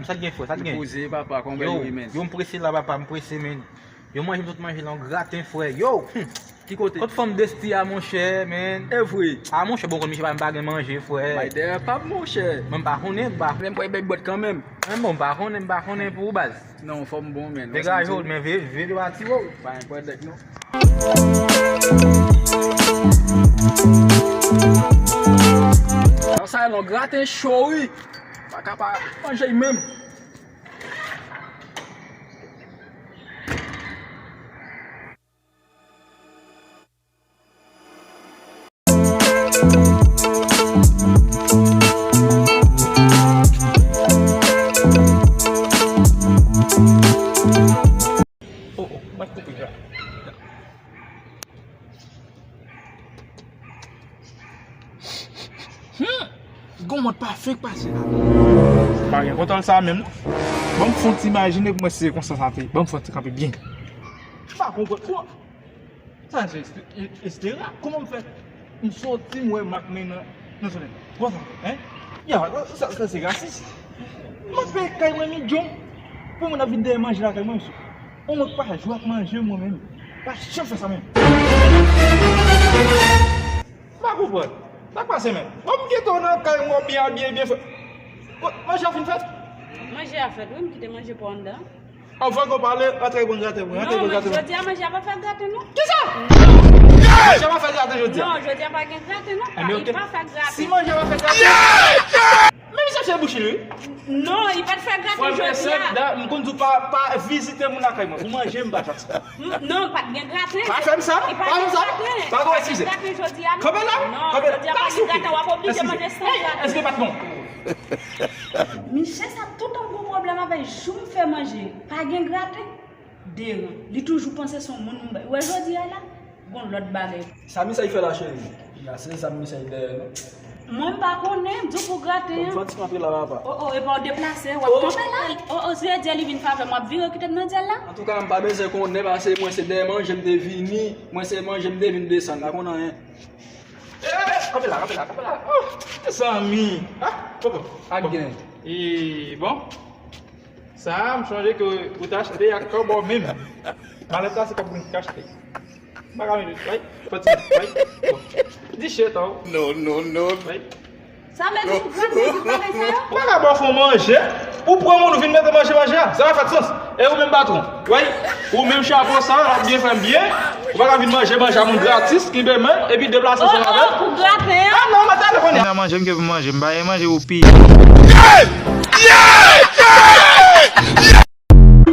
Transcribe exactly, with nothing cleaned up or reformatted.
Sa k gen, frè? Sa k gen? Poze, papa, kòman yo ye, men? Yo, m prese la, papa, m prese, men. Yo manje m sot manje la, yon graten, frè. Yo! Hmm. Ki kote? Kot fanm Desti a, monchè, men? E vre. A, monchè, bon, konn misye pa, m pa gen manje, frè. Bay dèyè pa m, monchè. Men m pa konnen, m pa. Men m kwè bèk bwèt kanmenm. Men bon, m pa konnen, m pa konnen pou ou, baz. Non, fò m bon, men. Degaje w, men veye, veye de pati, wo. Pa gen pwoblèm, non. Sa, sa, yon graten cho, wi. Pa ka pa manje menm. Oh, oh, mwen koupe ja. Hmm! Gon mòd pa fenk pase la. Pa gen kontwòl sa menm, non. Ban m fon ti imajine pou mwen si se konsa sa te ye. Ban m fon ti kanpe byen. M pa konprann. Kòman? Sa se Espe-, E-, Estera? Kòman m fè? M soti, m wè Mak men nan, nan sonnen. Konsa, hein? Ya, sa, sa se rasis. M ap peye kay mwen midyon. Pou moun ap vin dèyè manje lakay mwen, mesye. On mwen pa jwe ak manje mwen menm. Pa janm fè sa menm. M pa konprann. Sa k pase menm? Wè m gentan nan kay mwen byen abiye, byen fè. Wè, manje a fin fèt? Manje a fèt, wi, m kite manje pa w anndan. Anvan ke w pale, rantre pran graten mwen, rantre pran graten mwen. Non, jodi a manje a pa fè graten, non. Kisa? Manje a pa fè graten jodi a? Non, jodi a pa gen graten, non. Ebyen, ok. Li pa fè graten. Si manje a pa fè graten, men misye fè bouch li, wi. Non, li pa t fè graten jodi a. Frè m, m konn di w pa, pa vizite moun lakay mwen. Pou manje, m pa fè sa. M, non, pa t gen graten. Pa fè m sa. Pa fè m sa. Pa gen graten jodi a, non. Kanpe la. Non, jodi a pa gen graten, w ap oblije manje san graten. Èske pa t bon? Miche sa tout tan gon pwoblèm avè jou m fè manje. Pa gen graten. Deran. Li toujou panse se yon moun m bay. Ou wè jodi a la, gon lòt bagay. Sa misye fè la, cheri? Ya, se sa misye dèyè, non? Mwen, m pa konnen, m di w pou graten an. Fò ti kanpe la, papa. Oh, oh, epa w deplase, w ap kanpe la. Oh, oh, se dyèl li vin fè avè m, w ap vire kite m nan dyèl la. Antouka, m pa bezwen konnen, paske mwen se dèyè manje m te vini, mwen se manje m te vin desann, m pa konn anyen. Eh, kanpe la, kanpe la, kanpe la. Oh, mezanmi. Ah, papa. Ak gen. E, bon. Sa a, m sonje ke ou te achte ak kòb ou menm. Malèt la, se kòb mwen ki achte. M pa ka mete, wi, pati, wi. Bon. Di chè, taw. Non, non, non. Wi. Sa vle di pou graten tout bagay sa yo? M pa ka ba w fon manje, ou pran moun, ou vin mete manje, manje a. Sa pa fè sans. E ou menm patwon, wi. Ou menm chapo sa, w ap byen fè m byen. Ou pa ka vin manje, manje a moun gratis, kenbe men, epi deplase san avè l. Oh, oh, pou graten an. Ah non, mwen ta ale kounye a. Manje m ke pou manje, m pa gen manje pou piye.